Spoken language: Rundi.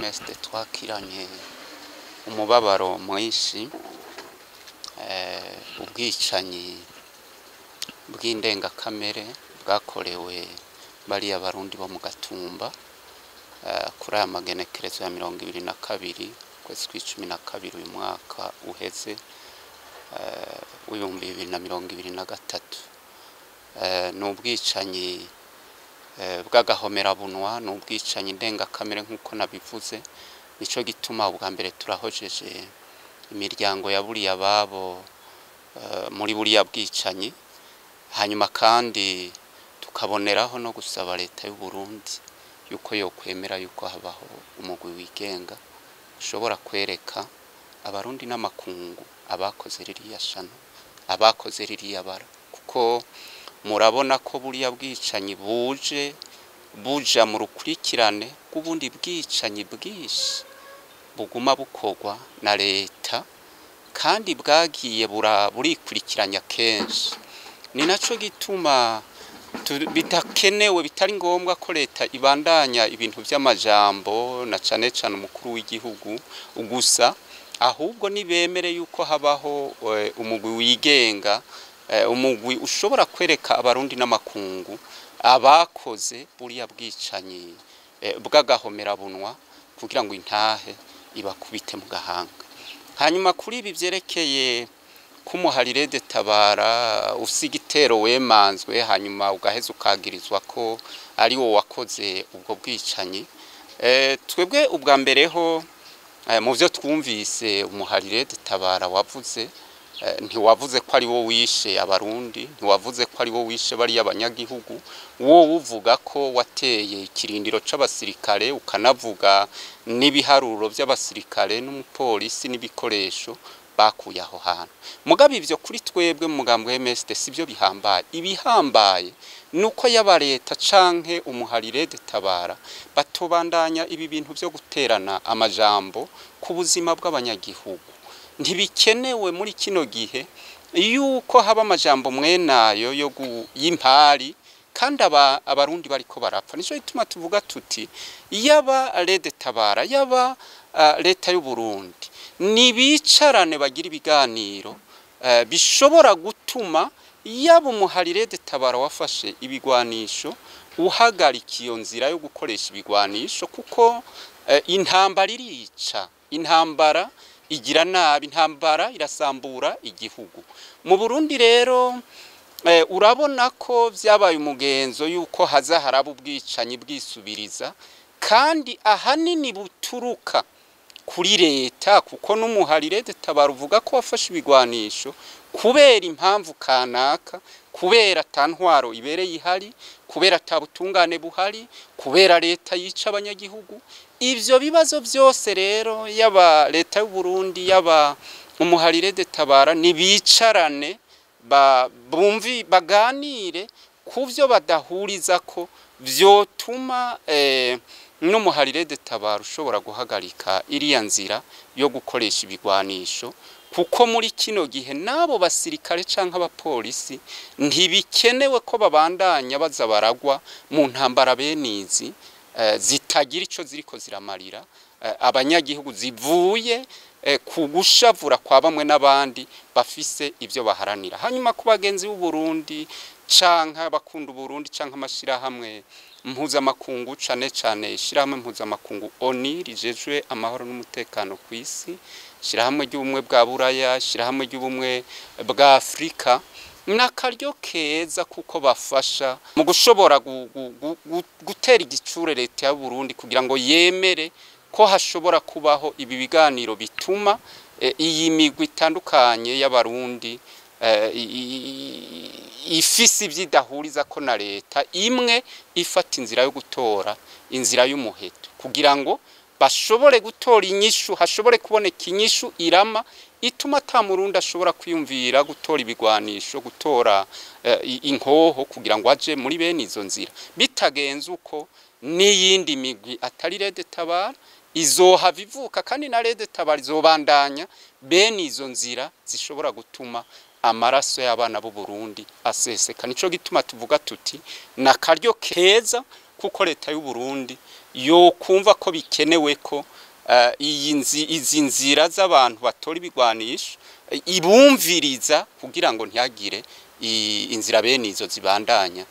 MSD twakiranye umubabaro mwinshi, ubwicanyi bw'indengakamere bwakorewe bariya Barundi bo mu Gatumba kuri aya magenekerezo ya 22 ukwezi kw'icumi na kabiri uyu mwaka uheze w'2023. Ni ubwicanyi bw'agahomerabunwa, ni ubwicanyi ndengakamere nk'uko nabivuze. Nico gituma ubwa mbere turahojeje imiryango yaburiye ababo muri buriya bwicanyi, hanyuma kandi tukaboneraho no gusaba leta y'u Burundi yuko yokwemera yuko habaho umugwi wigenga ushobora kwereka Abarundi n'amakungu abakoze ririya shano, abakoze ririya bara, kuko murabona ko buriya bwicanyi buje buja mu rukurikirane rw'ubundi bwicanyi bwinshi buguma bukorwa na leta, kandi bwagiye burikurikiranya kenshi. Ni naco gituma bidakenewe, bitari ngombwa ko leta ibandanya ibintu vy'amajambo, na cane cane umukuru w'igihugu gusa, ahubwo nibemere yuko habaho umugwi wigenga, umugwi ushobora kwereka Abarundi n'amakungu abakoze buriya bwicanyi bw'agahomerabunwa, kugira ngo intahe ibakubite mu gahanga. Hanyuma kuri ibi vyerekeye k'umuhari RED Tabara ufise igitero wemanzwe, hanyuma ugaheza ukagirizwa ko ari wo wakoze ubwo bwicanyi, twebwe ubwa mbere ho mu vyo twumvise umuhari RED Tabara wavuze, ntiwavuze ko ari wo wishe Abarundi, ntiwavuze ko ari wo wishe bariya abanyagihugu. Wowe uvuga ko wateye ikirindiro c'abasirikare, ukanavuga n'ibiharuro vy'abasirikare n'umupolisi n'ibikoresho bakuye aho hantu. Mugabo ivyo kuri twebwe mu mugambwe MSD sivyo bihambaye. Ibihambaye nuko yaba leta canke umuhari RED Tabara batobandanya ibi bintu vyo guterana amajambo ku buzima bw'abanyagihugu. Ntibikenewe muri kino gihe yuko haba amajambo mwenayo yo y'impari kandi Abarundi bariko barapfa. Nico gituma tuvuga tuti yaba RED Tabara, yaba leta y'u Burundi, nibicarane bagira ibiganiro bishobora gutuma yaba umuhari RED Tabara wafashe ibigwanisho uhagarika iyo nzira yo gukoresha ibigwanisho, kuko intambara irica, intambara igira nabi, intambara irasambura igihugu. Mu Burundi rero urabona ko vyabaye umugenzo yuko haza haraba ubwicanyi bwisubiriza, kandi ahanini buturuka kuri leta, kuko n'umuhari RED Tabara uvuga ko wafashe ibigwanisho kubera impamvu kanaka, kubera ata ntwaro ibereye ihari, kubera ata butungane buhari, kubera leta yica abanyagihugu. Ivyo bibazo vyose rero, yaba leta y'u Burundi, yaba umuhari RED Tabara, nibicarane bumvi baganire kuvyo badahurizako vyotuma n'umuhari RED Tabara ushobora guhagarika iriya nzira yo gukoresha ibigwanisho, kuko muri kino gihe n'abo basirikare canke abapolisi ntibikenewe ko babandanya baza baragwa mu ntambara benizi zitagira ico ziriko ziramarira abanyagihugu, zivuye ku gushavura kwa bamwe n'abandi bafise ivyo baharanira. Hanyuma ku bagenzi b'u Burundi canke abakunda Uburundi canke amashirahamwe mpuzamakungu, cane cane ishirahamwe mpuzamakungu ONU rijejwe amahoro n'umutekano ku isi, ishirahamwe ry'Ubumwe bwa Buraya, ishirahamwe ry'Ubumwe bwa Afrika, n'akaryo keza kuko bafasha mu gushobora gutera igitsure leta y'u Burundi kugira ngo yemere ko hashobora kubaho ibi biganiro bituma iyi migwi itandukanye y'Abarundi ifise ivyo idahuriza ko na leta imwe ifata inzira yo gutora inzira y'umuheto, kugira ngo bashobore gutora inyishu, hashobore kuboneka inyishu irama ituma ata Murundi ashobora kwiyumvira gutora ibigwanisho, gutora inkoho kugira ngo aje muri bene izo nzira. Bitagenze uko, n'iyindi migwi atari RED Tabara izohava ivuka, kandi na RED Tabara izobandanya bene izo nzira zishobora gutuma amaraso y'abana b'u Burundi aseseka. Nico gituma tuvuga tuti na karyo keza kuko leta y'u Burundi yokumva ko bikenewe ko Iyi izi nzira z'abantu batora ibigwanisho, ibumviriza kugira ngo ntihagire inzira bene izo zibandanya.